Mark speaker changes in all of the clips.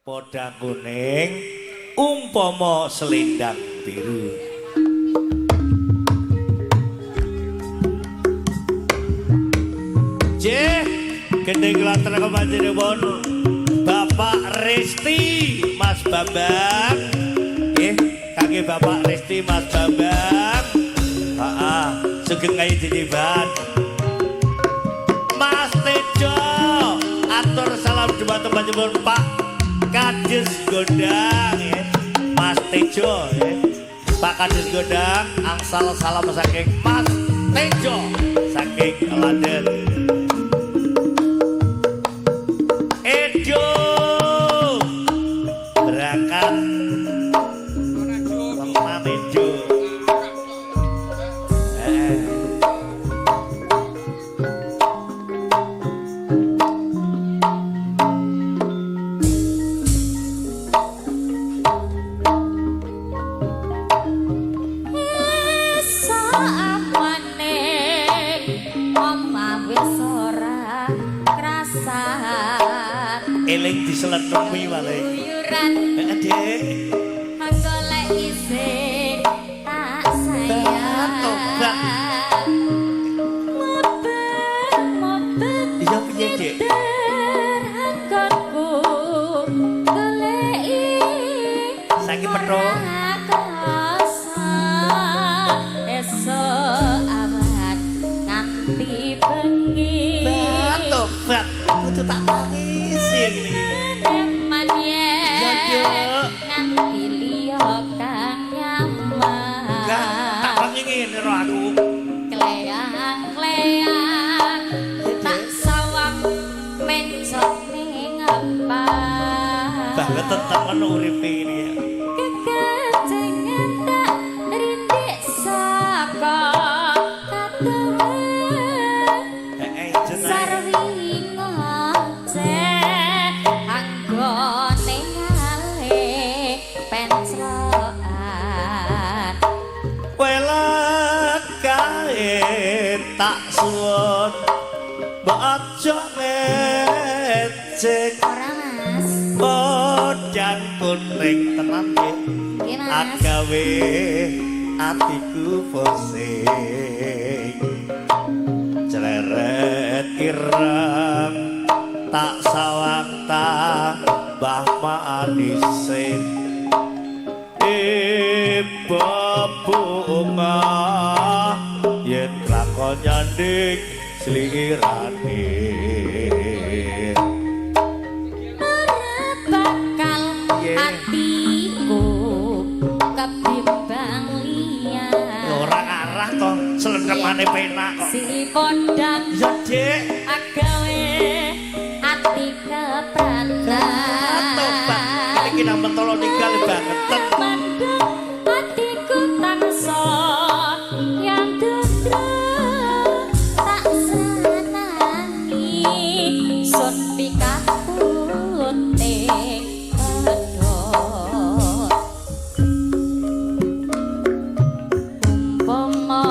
Speaker 1: Podang kuning umpama selendang biru. Jeh, gendeng latar kepanjenengan Bapak Resti Mas Bambang. Nggih, kangge Bapak Resti Mas Bambang. Heeh, sugeng kayu jejimban. Mas Tejo, atur salam dumateng panjenengan Pak Kades Gondang ya. Mas Tejo ya. Pak Kades Gondang angsal salam saking Mas Tejo saking London. Ejo berangkat tenan Ejo. Eling diseletemi paling.
Speaker 2: Guyuran.
Speaker 1: Heeh, Dik.
Speaker 2: Golek isin tak sayang.
Speaker 1: Tobat.
Speaker 2: Mobet-mobet.
Speaker 1: Iya piye, Dik?
Speaker 2: Anggonku goleki.
Speaker 1: Saiki petho.
Speaker 2: Esuk awan nganti bengi.
Speaker 1: Tobat. Kudu tak tangisi ngene iki.
Speaker 2: Eman yen nganti liya kang nyaman.
Speaker 1: Lah, tak wengi ngene ro aku.
Speaker 2: Kleang-kleang tak sawang mencot ning apa.
Speaker 1: Banget temen uripe ini ya.
Speaker 2: Kekecengan tak rindik saka katuwe.
Speaker 1: Heeh, jenenge.
Speaker 2: Sarwi ngoceh anggone ngale pencrokan.
Speaker 1: Welek kae tak suwun mbok aja ngecek.
Speaker 2: Ora, Mas.
Speaker 1: Podang kuning tenan nggih.
Speaker 2: Nggih, Mas.
Speaker 1: Agawe atiku pusing. Cleret ireng tak sawang tambah manise. Iba bunga yen lakon nyanding slirane.
Speaker 2: Ora bakal atiku kebimbang liya.
Speaker 1: Ora ngarah to, slendemane penak kok.
Speaker 2: Si podang
Speaker 1: Ya, Dik.
Speaker 2: agawe ati kepratan.
Speaker 1: Tobat. Iki nang mentolo ninggal banget.
Speaker 2: Mandek atiku tansah yang dendro tak senangi sun pikaputing pedhot. Umpama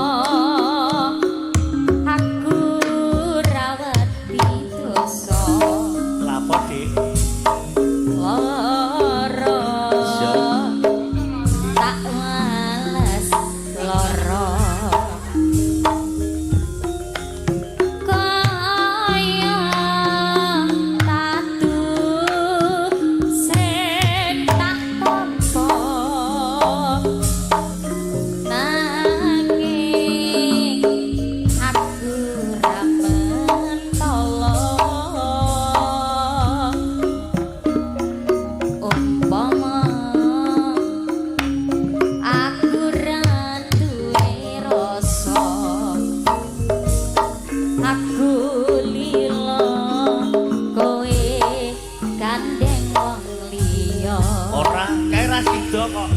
Speaker 2: aku ra wedi dosa.
Speaker 1: Lapo, Dik?
Speaker 2: Loro tak wales loro kaya tatu sing tak tampa nanging aku ra mentolo. Umpama aku ra duwe rasa, aku lila kowe gandeng wong liya.
Speaker 1: Ora, kae ra sida kok.